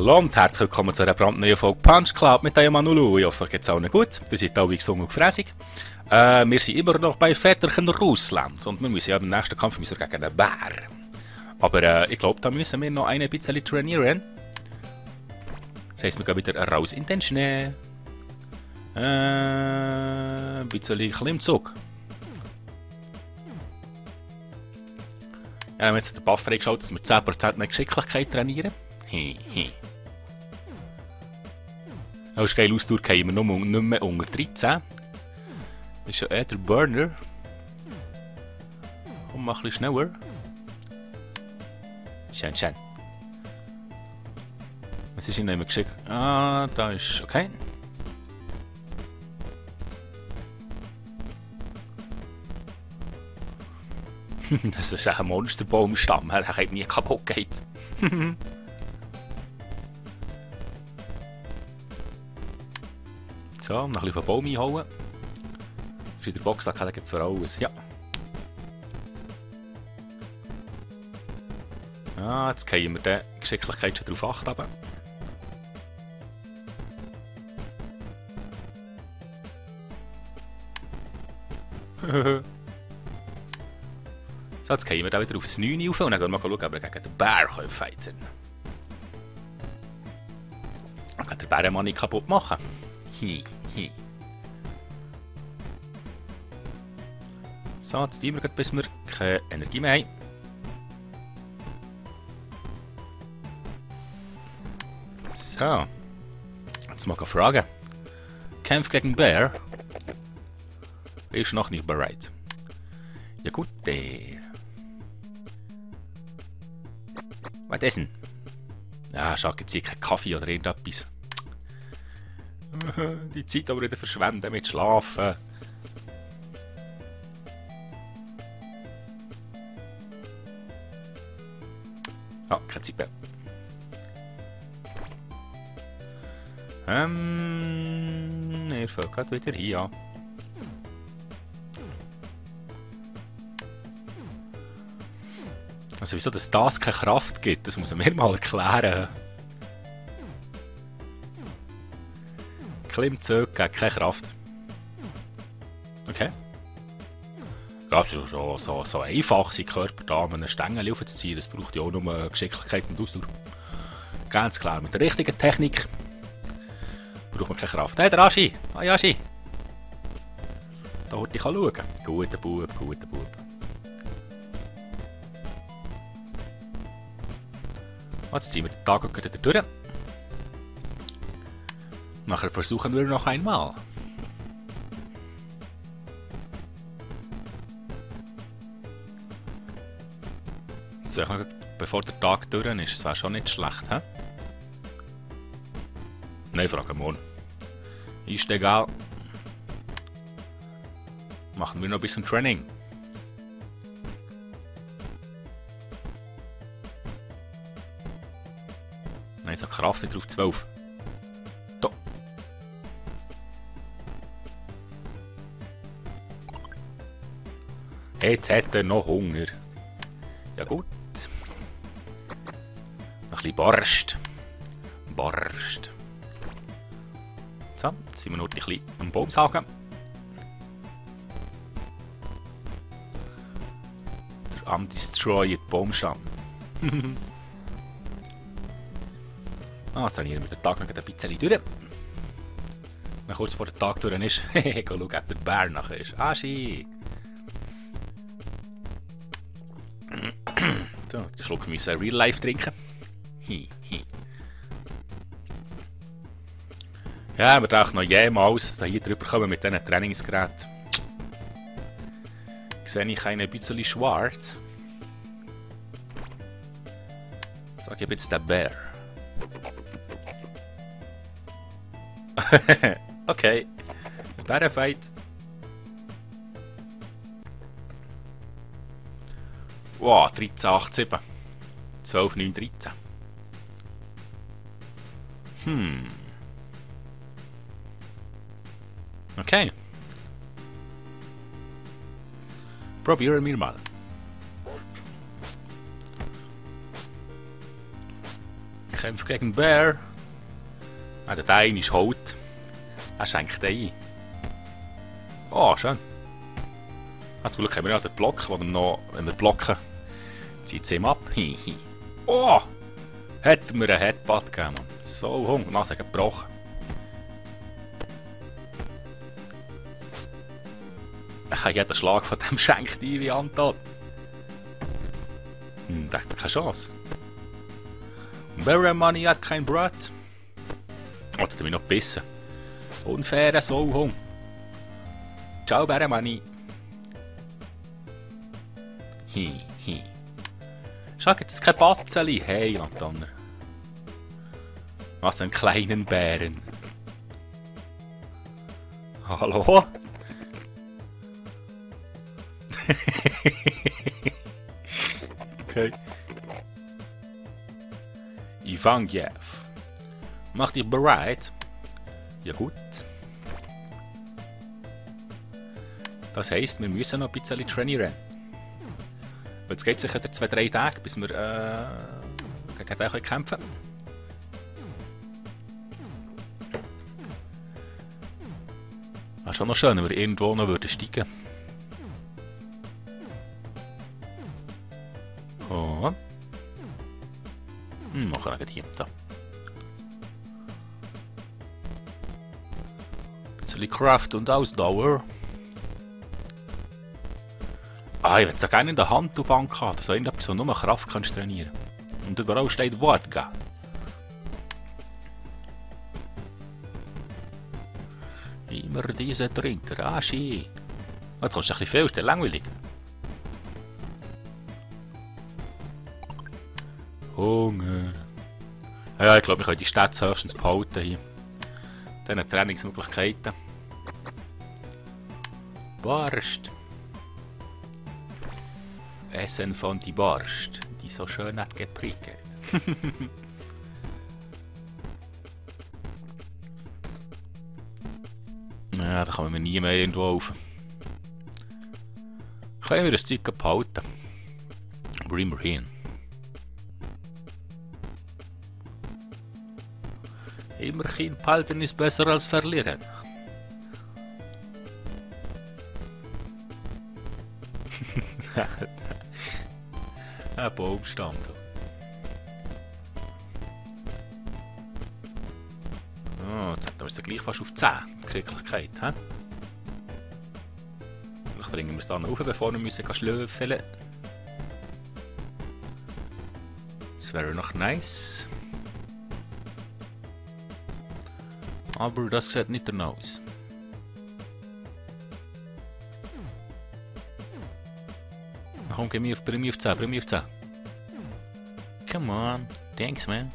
Hallo und herzlich willkommen zu einer brandneuen Folge Punch Club mit dem Manulu. Ich hoffe, euch geht's allen gut. Ihr seid alle gesund und gefräßig. Wir sind immer noch bei Väterchen Russland und wir müssen ja im nächsten Kampf gegen den Bär. Aber ich glaube, da müssen wir noch ein bisschen trainieren. Das heisst, wir gehen wieder raus in den Schnee. Ein bisschen Klimmzug. Ja, wir haben jetzt den Buff freigeschaut, dass wir 10% mehr Geschicklichkeit trainieren. Als geil Ausdauer gehen wir nicht mehr unter 13. Das ist ja eher der Burner. Komm mal ein bisschen schneller. Schön, schön. Was ist hier noch immer geschickt? Ah, da ist okay. Das ist ein Monsterbaumstamm, der kann nie kaputt gehen. So, noch ein bisschen von Baum einholen. Ist in der Boxsack, der gibt für alles. Ja. Ah, jetzt gehen wir die Geschicklichkeit schon drauf acht. So, jetzt gehen wir da wieder aufs 9 rauf und dann gehen wir mal schauen, ob wir gegen den Bär fighten können. Man kann den Bären mal nicht kaputt machen. So, jetzt tun wir bis wir keine Energie mehr haben. So. Jetzt mal fragen. Kampf gegen Bär? Ist noch nicht bereit. Ja gut, was essen? Ja, schade, jetzt hier kein Kaffee oder irgendetwas. Die Zeit aber wieder verschwenden mit Schlafen. Ah, keine Zeit mehr. Er fällt gerade wieder hier an. Also wieso das keine Kraft gibt, das muss man mir mal erklären. Klimmzug gegen keine Kraft. Okay. Ja, das ist so einfach, seinen Körper da an einen Stängel aufzuziehen. Das braucht ja auch nur Geschicklichkeit und Ausdauer. Ganz klar, mit der richtigen Technik braucht man keine Kraft. Hey, der Aschi! Ah, Aschi! Da wollte ich schauen. Guter Bub, guter Bub. Jetzt ziehen wir den Tag wieder durch. Nachher versuchen wir noch einmal. So, bevor der Tag durch ist, das wäre schon nicht schlecht, hä? Nein, frage morgen. Ist egal. Machen wir noch ein bisschen Training. Nein, so Kraft nicht auf 12. Da. Jetzt hat er noch Hunger. Ja gut. Noch ein bisschen Borscht. Borscht. So, jetzt sind wir noch ein bisschen am Baum sagen. Der undestroyed Baumstamm. Jetzt trainieren wir den Tag noch ein bisschen durch. Wenn kurz vor der Tag durch ist, schauen, ob der Bär nachher ist. Aschi! So, den Schluck müssen wir Real Life trinken. Ja, wir brauchen noch jemals hier drüber kommen mit diesen Trainingsgeräten. Sehe ich ein bisschen schwarz. Sag ich jetzt der Bär. Okay, Bärenfight. Wow, 13, 8, 7. 12, 9, 13. Okay. Probieren wir mal. Kämpft gegen Bear. Der eine ist Holt. Er schenkt ein. Oh, schön. Zum Glück haben wir ja den Block, den wir noch, wenn wir blocken, zieht es ihm ab. Oh! Hat mir einen Headbutt gegeben. So, Hunger, Nase gebrochen. Jeder Schlag von dem schenkt ein wie Anton. Da hat er keine Chance. Bear Money hat kein Brot. Oh, jetzt hat er mich noch gebissen. Unfairer Sauhung. Ciao, Bear Money. Schau, das ist kein Batzeli. Hey, Landtanner. Was einen kleinen Bären. Hallo? Okay. Ivankov. Macht ihr bereit? Ja gut. Das heisst, wir müssen noch ein bisschen trainieren. Weil es geht sicher 2-3 Tage, bis wir gegen den kämpfen können. Wäre schon noch schön, wenn wir irgendwo noch steigen würden. Oh. Machen wir hier. Da. Ein bisschen Kraft und Ausdauer. Ich würde es gerne in der Handelbank haben. Das ist irgendetwas, wo nur Kraft kannst trainieren. Und überall steht Wodka. Immer diese Trinker. Schön. Jetzt kostet ein bisschen viel, ist langweilig. Hunger. Ja, ich glaube, wir können die Städte höchstens behalten hier. Diese Trainingsmöglichkeiten. Barst. Essen von die Barst, die so schön hat geprickelt. Ja, da kommen wir nie mehr irgendwo auf. Können wir das Zeug behalten? Bring wir hin. Immerhin behalten ist besser als verlieren. Ein Baumstamm. Oh, jetzt ist er gleich fast auf 10. Die Geschicklichkeit. Vielleicht bringen wir es dann rauf, bevor wir schlöfeln müssen. Das wäre noch nice. Aber das sieht nicht danach aus. Komm, bring mich auf 10, bring mich auf 10. Come on, thanks man.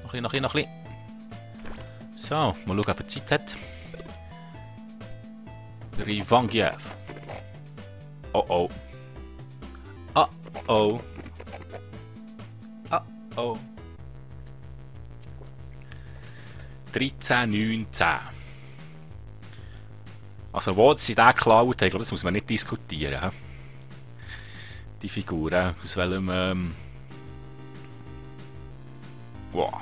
Noch ein bisschen. So, mal schauen, ob er Zeit hat. Ivankov. Oh oh. Oh oh. Oh oh. 13, 9, 10. Also, wo sie den geklaut haben, das muss man nicht diskutieren. Die Figuren, aus welchem. Wow.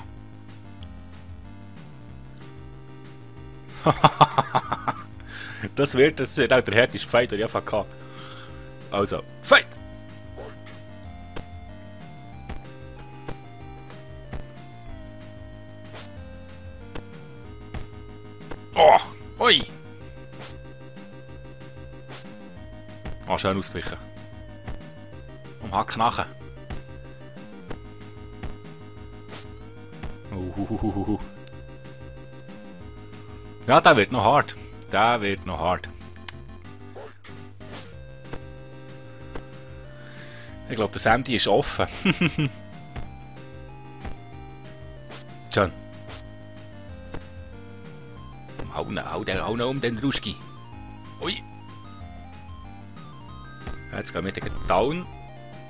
Das wird auch der härteste Fight, den ich einfach hatte. Also, Fight! Oh! Ui! Oh, schön ausgewichen. Hack nachher. Ja, der wird noch hart. Der wird noch hart. Ich glaube, das Handy ist offen. Schön. Hau noch um den Ruski. Ui. Jetzt gehen wir den down.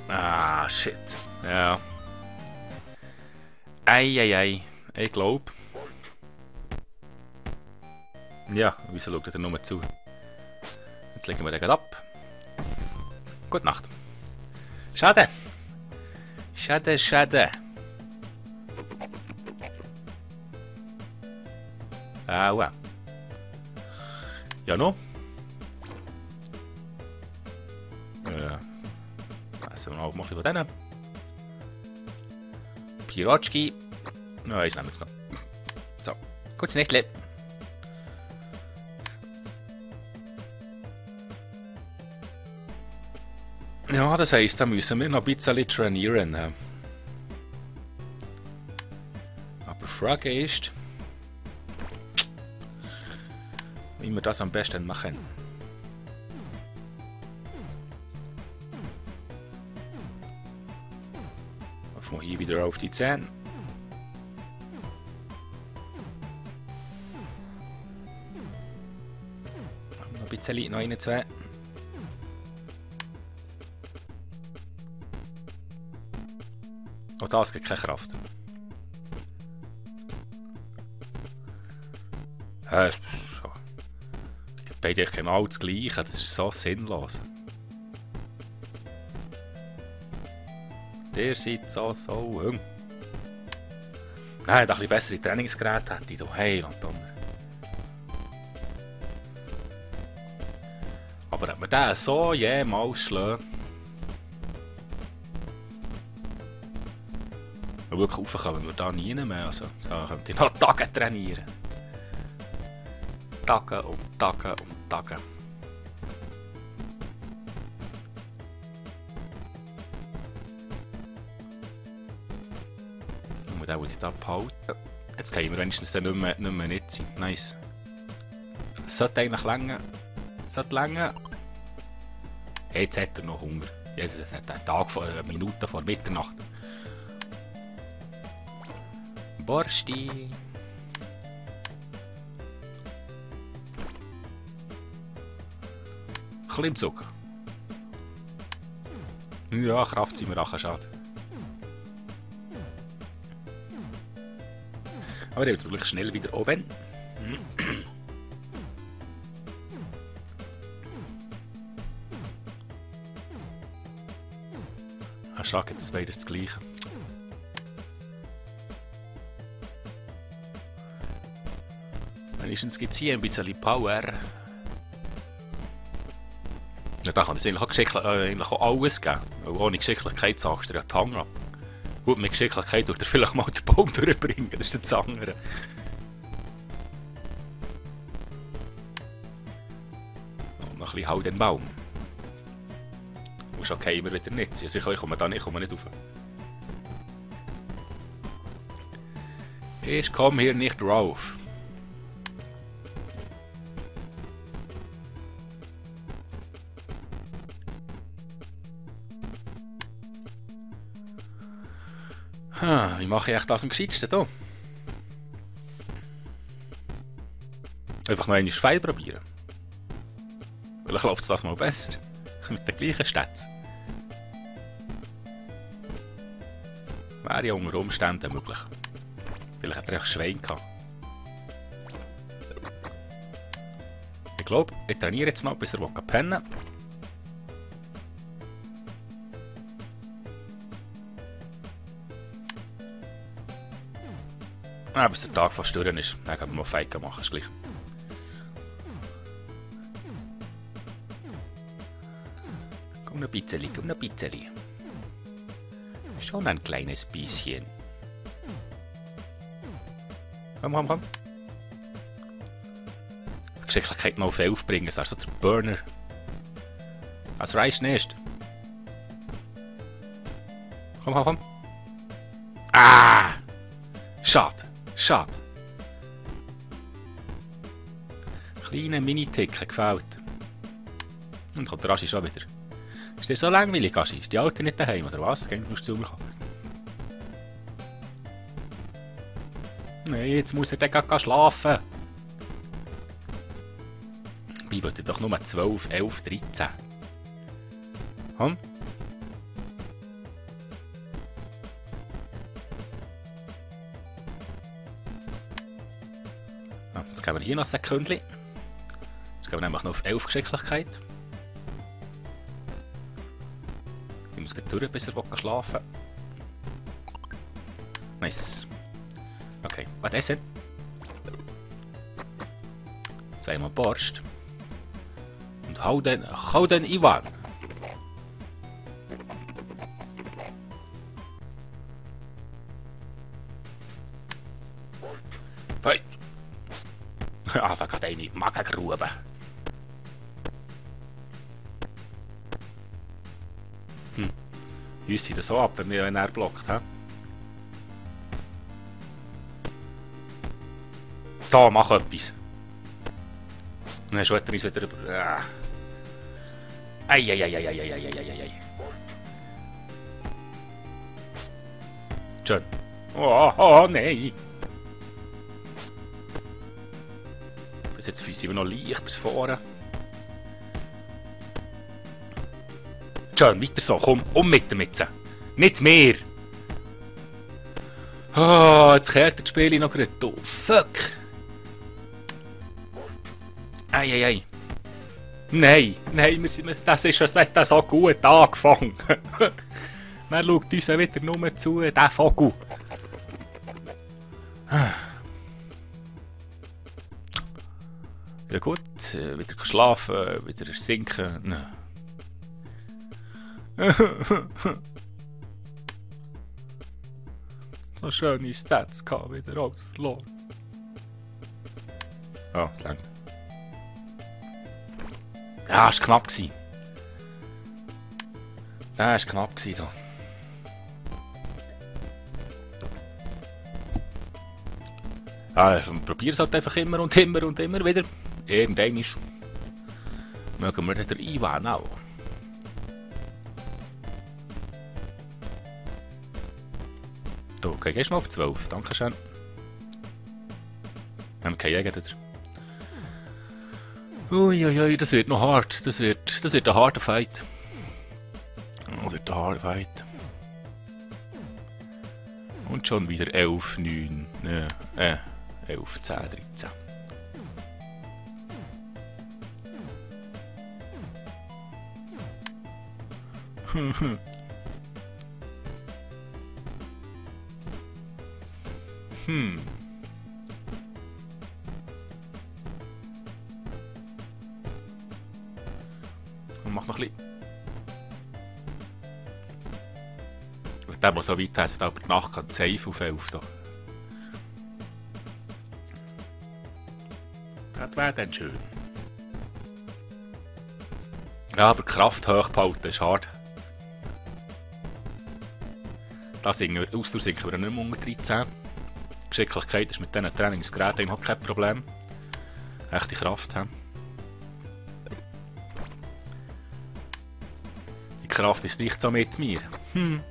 Ah, shit. Ja. Ei. Ich glaube. Ja, wieso schaut er nur zu? Jetzt legen wir den ab. Gute Nacht. Schade. Schade, schade. Aua. Ja, noch. Essen wir noch ein bisschen von denen. Piratschki. Nein, ich nehme jetzt noch. So, kurz Nächtle. Ja, das heisst, da müssen wir noch ein bisschen trainieren. Aber die Frage ist, wie wir das am besten machen. Auf hier wieder auf die Zähne. Noch ein bisschen, noch eine, zwei. Auch das gibt keine Kraft. Es gibt beide genau das Gleiche, das ist so sinnlos. Der sieht so jung. Nein, ein bisschen bessere Trainingsgeräte hätte ich da. Heiland Donner. Aber hat man den so jemals schlagen? Wirklich raufkommen wir da nie mehr. Also, da könnte ich noch Tage trainieren. Tage und Tage und Tage. Nur den muss ich da behalten. Jetzt können wir wenigstens dann nicht mehr sein. Nice. Es sollte eigentlich länger. Es sollte länger. Jetzt hat er noch Hunger. Jetzt hat er einen Tag vor, eine Minute vor Mitternacht. Borsti. Klimmzug. Ja, Kraft sind wir auch schade. Aber jetzt wirklich schnell wieder oben. Schade, das beides das Gleiche. Wenigstens gibt es hier ein bisschen Power. Ja, da kann es eigentlich auch alles geben. Weil ohne Geschicklichkeit sagst du ja die Hand ab. Gut, mit Geschicklichkeit tut er vielleicht mal den Baum durchbringen, das ist das andere. Und noch ein bisschen halt den Baum. Muss okay immer wieder nicht sein. Also ich komme da nicht, rauf. Ich komme hier nicht rauf. Wie mache ich echt das am gescheitsten hier? Einfach noch einmal Pfeil probieren. Vielleicht läuft es das mal besser. Mit den gleichen Stats. Wäre ja unter Umständen möglich. Vielleicht hat er auch Schwein gehabt. Ich glaube, ich trainiere jetzt noch, bis er pennen will. Bis der Tag fast durch ist. Dann können wir mal Feigen machen, ist gleich. Komm noch ein bisschen, komm noch ein bisschen. Schon ein kleines bisschen. Komm. Geschicklichkeit noch auf 11 bringen, das wäre so der Burner. Das reicht nicht. Komm. Ah! Schade. Kleine Mini-Ticken gefällt. Und kommt der Aschi schon wieder. Ist dir so langweilig, Aschi? Ist die Alte nicht daheim, oder was? Geh, musst du zu mir kommen. Nein, jetzt muss er dann gleich schlafen. Ich wollte doch nur 12, 11, 13. Komm. Jetzt geben wir hier noch ein Sekündchen. Jetzt gehen wir nämlich noch auf 11 Geschicklichkeit. Ich muss gleich durch, bis er schlafen will. Nice. Okay, was essen? Zweimal Borscht. Und hau den Ivan. Fight! Ah, da geht eine Magengrube. Uns sieht das so ab, wenn er blockt, hä? So, mach etwas. Und dann schaut er uns wieder über... Eieieiei. Schön. Oh, nein. Bis jetzt fühlt sich immer noch leicht bis vorne. Schön, weiter so. Komm, mit dem jetzt. Nicht mehr. Oh, jetzt kehrt das Spiel noch gerade. Oh, fuck. Eieiei. Nein, das ist schon seit so gut angefangen. Dann schaut uns wieder nur zu, der Vogel. Ja gut, wieder schlafen, wieder sinken. Nein. So schöne Stats gehabt, wieder alles verloren. Ja, es längt. Ja, es war knapp. Das war knapp da. Ja, ich probiere es halt einfach immer und immer wieder. Irgendwann mögen wir den Ivan auch. Okay, gehst du mal auf 12. Dankeschön. Wir haben keinen Jäger wieder. Uiuiui, das wird noch hart. Das wird ein harter Fight. Das wird ein harter Fight. Und schon wieder 11, 9, 11, 10, 13. Und mach noch ein bisschen. Der, der so weit ist, aber die Nacht kann safe auf 11 da. Das wäre dann schön. Ja, aber Kraft hoch behalten ist hart. Ausdauer sinken wir nicht mehr unter 13. Geschicklichkeit ist mit diesen Trainingsgeräten überhaupt kein Problem. Echte Kraft haben. Die Kraft ist nicht so mit mir. Wenn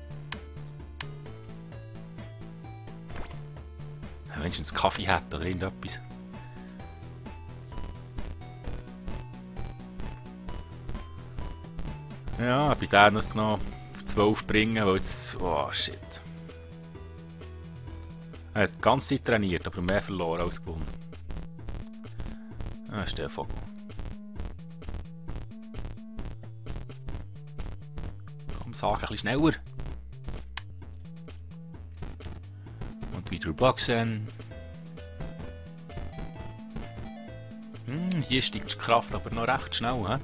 ich einen Kaffee hätte oder irgendetwas. Ja, bei denen muss es noch auf 12 bringen, weil jetzt... Oh, shit. Er hat die ganze Zeit trainiert, aber mehr verloren als gewonnen. Das ist der Vogel. Komm, sag ein bisschen schneller. Und wieder boxen. Hier steigt die Kraft aber noch recht schnell, he?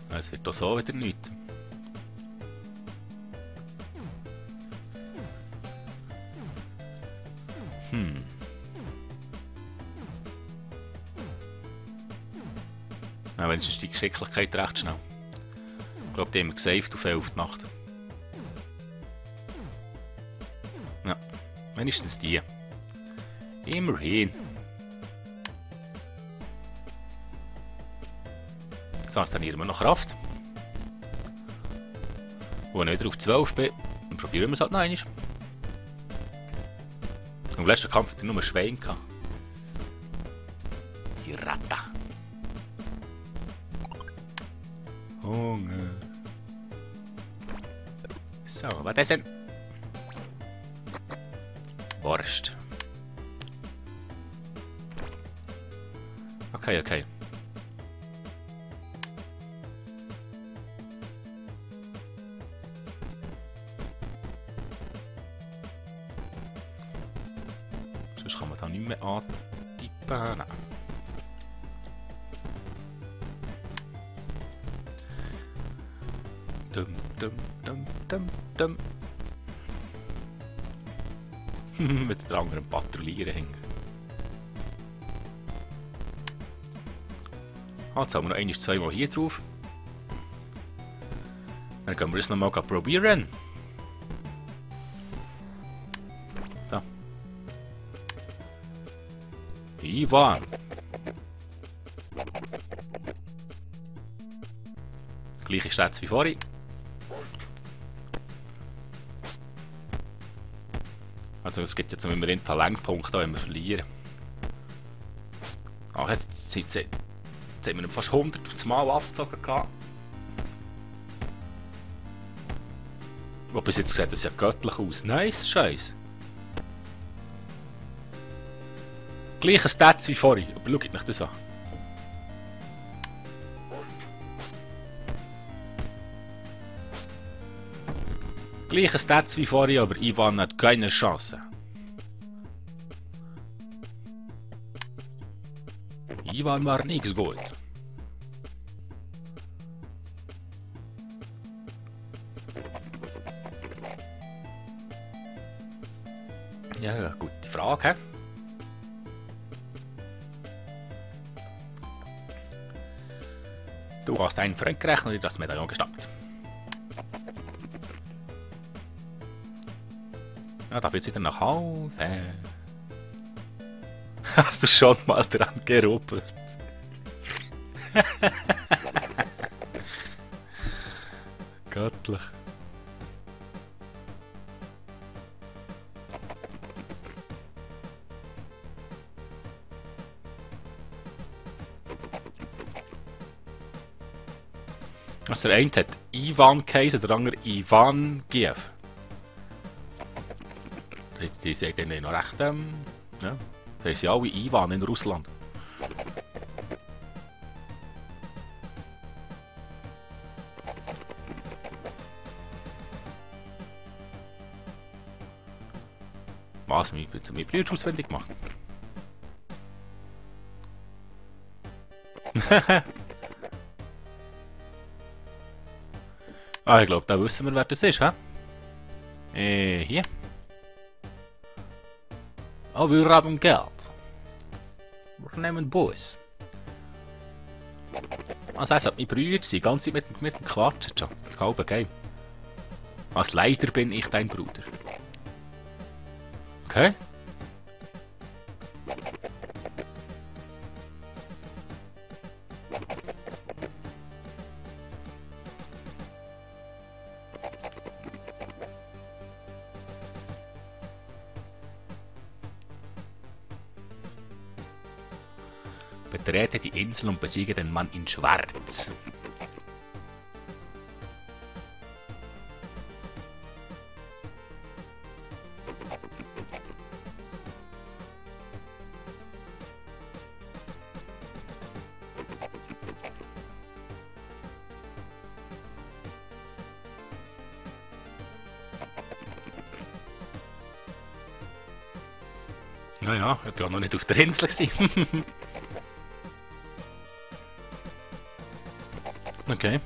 Es wird auch so wieder nichts. Ja, wenigstens die Geschicklichkeit recht schnell. Ich glaube, die haben wir gesaved auf 11 Nacht. Ja, wenigstens die. Immerhin. So, jetzt trainieren wir noch Kraft. Und wenn ich wieder auf 12 bin, dann probieren wir es halt noch einmal. Im letzten Kampf hatte ich nur Schwein. Die Ratte. Hunger. So, was ist denn? Wurst. Okay. kann nicht mehr antippen. Nein. Dum, dum, dum, dum, dum. Mit der anderen Patrouillieren hängen. Jetzt haben wir noch einmal zweimal hier drauf. Dann können wir das nochmal probieren. So. Ivan. Gleiche Stats wie vorhin. Also es gibt jetzt immer einen Talentpunkt, wenn wir verlieren. Ach, jetzt haben wir fast 100 Mal abgezogen. Aber bis jetzt sieht das ja göttlich aus. Nice, Scheiß. Gleiche Stats wie vorhin, aber schaut euch das an. Gleiche Stats wie vorhin, aber Ivan hat keine Chance. Ivan war nichts gut. Ja, gute Frage. Du hast einen Freund gerechnet und das Medaillon gestappt. Ja, darf jetzt wieder nach Hause. Hast du schon mal dran geruppelt? Göttlich. Also der eine hat Ivan geheißen, der andere Ivan Giev. Die sagt dann noch recht, ja, da sind alle Ivan in Russland. Was, mein Bruder auswendig gemacht? Ah, ich glaube, da wissen wir, wer das ist, hä? Hier. Oh, wir haben Geld. Wir nehmen Boys. Also, es hat mein Bruder die ganze Zeit mit dem Quatschen schon. Das halbe Game. Als Leiter bin ich dein Bruder. Okay. Betrete die Insel und besiege den Mann in Schwarz. Naja, ich war noch nicht auf der Insel. Okay.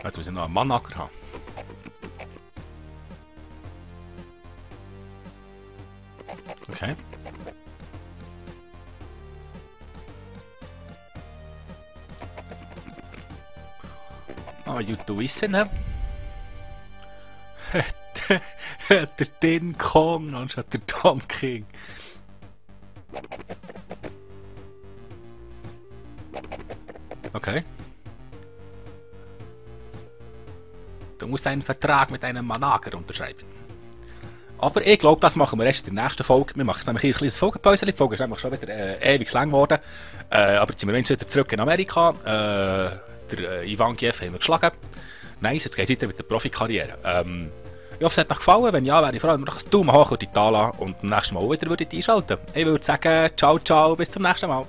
Jetzt muss ich noch einen Manacker haben. Okay. Ah, gut zu wissen, ne? Der Din Kong anstatt der Don King. Okay. Du musst einen Vertrag mit einem Manager unterschreiben. Aber ich glaube, das machen wir erst in der nächsten Folge. Wir machen jetzt nämlich ein kleines Folgenpause. Die Folge ist einfach schon wieder ewig lang geworden. Aber jetzt sind wir wieder zurück in Amerika. Der Ivan Giev haben wir geschlagen. Nice, jetzt geht es weiter mit der Profikarriere. Ich hoffe, es hat euch gefallen. Wenn ja, wäre ich froh, wenn ihr einen Daumen hoch und die Tala und beim nächsten Mal wieder einschalten. Ich würde sagen, ciao, ciao, bis zum nächsten Mal.